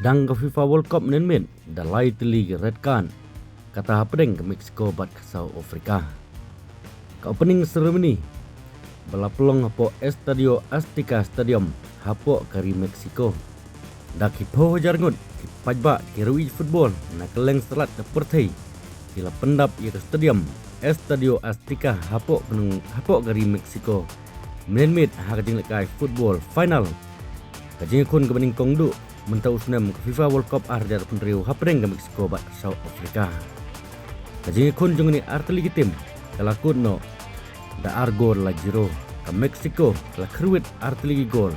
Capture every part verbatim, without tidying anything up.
Dang ka FIFA World Cup mynmiet da lai tylli ki red card, kata hapdeng ka Mexico bad ka South Africa. Ka opening ceremony ba la pynlong hapoh Estadio Azteca Stadium hapoh ka ri Mexico. Da ki phew hajar ngut ki paidbah ki riew ïeit football na kylleng slat ka pyrthei ki la pyndap ïa ka stadium Estadio Azteca hapoh ka nong-, hapoh ka ri Mexico mynmiet ha ka jinglehkai football final. Ka jingïakhun kaba nyngkong duh mynta u snem ka FIFA World Cup ar hajar arphew hynriew hapdeng ka Mexico bad ka South Africa. Ka jingïakhun jong kine artylli ki team ka la kut noh da ar gol la zero. Ka Mexico ka la kyrwit artylli ki gol.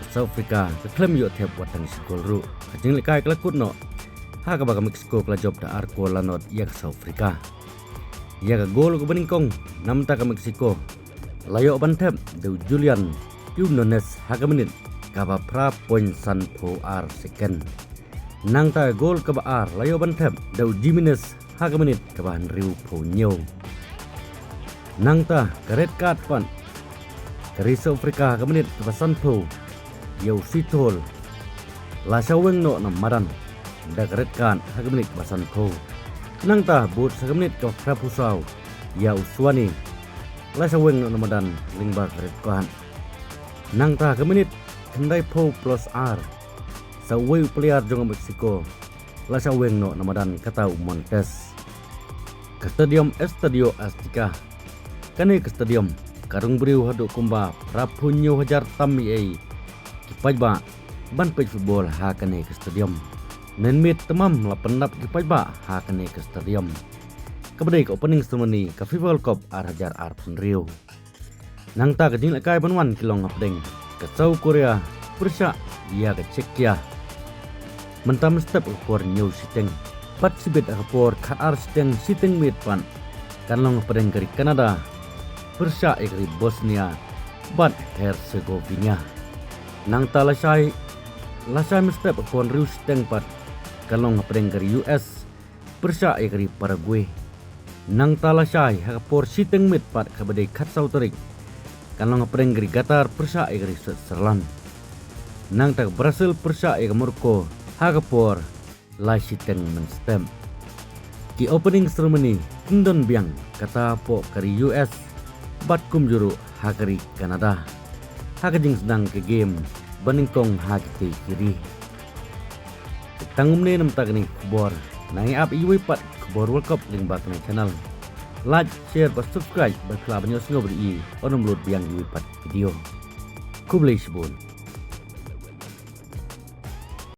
Ka South Africa ka khlem ïoh thep wat tang shi gol ruh. Ka jinglehkai ka la kut noh ha kaba ka Mexico ka la jop da ar gol la nod ïa ka South Africa. Ïa ka gol kaba nyngkong namar ka Mexico la ïoh ban thep da u Julian Quiñones ha ka minit kaba phra point san phew ar second. Nangta ka gol kaba ar la ïoh ban thep da u Jimenez ha ka minit kaba hynriew phew hynñiew. Nangta ka red card pat ka ri South Africa ha ka minit kaba san phew ïa u Sithole la shah weng noh na madan da ka red card ha ka minit kaba san phew. Nangta bud ha ka minit kaba phra phew saw ïa u Suani la shah weng noh na madan lyngba ka red card. Nangta ha ka minit khyndai phew plus ar sa uwei u player jong ka Mexico la shah weng noh na madan, kata u Montes. Ka stadium Estadio Azteca. Kane ka stadium ka rung briew haduh kumba phra phew hynñiew hajar tam ei ei ki paidbah ban peit football ha kane ka stadium. Mynmiet tamam la pyndap ki paidbah ha kane ka stadium. Kaba dei ka opening ceremony ka FIFA World Cup ar hajar arphew hynriew. Nangta ka jinglehkai ban wan ki long hapdeng ka South Korea pyrshah ïa ka Czechia. Mynta mynstep ha ka por hynñiew shiteng bad shibit ha ka por khatar shiteng, shiteng miet pat kan long hapdeng ka ri Canada pyrshah ïa ka ri Bosnia bad Herzegovina. Nangta lashai, lashai mynstep ha ka por hynriew shiteng pat kan long hapdeng ka ri U S pyrshah ïa ka ri Paraguay. Nangta lashai ha ka por shiteng miet pat kaba dei khatsaw tarik kan long hapdeng ka ri Qatar pyrshah ïa ka ri Switzerland. Nangta ka Brazil pyrshah ïa ka Morocco ha ka por lai shiteng mynstep. Ki opening ceremony kin don biang kata hapoh ka ri U S bad kumjuh ruh ha ka ri Canada ha ka jingsdang ka game ba nyngkong ha kitei ki ri. Tang kumne namar kane ka khubor. Nang ïa ap iwei pat khubor World Cup lyngba kane ka channel. Like, share bad subscribe bad khlem ban ïohsngew bad i ban ym lut biang iwei pat video. Khublei shibun.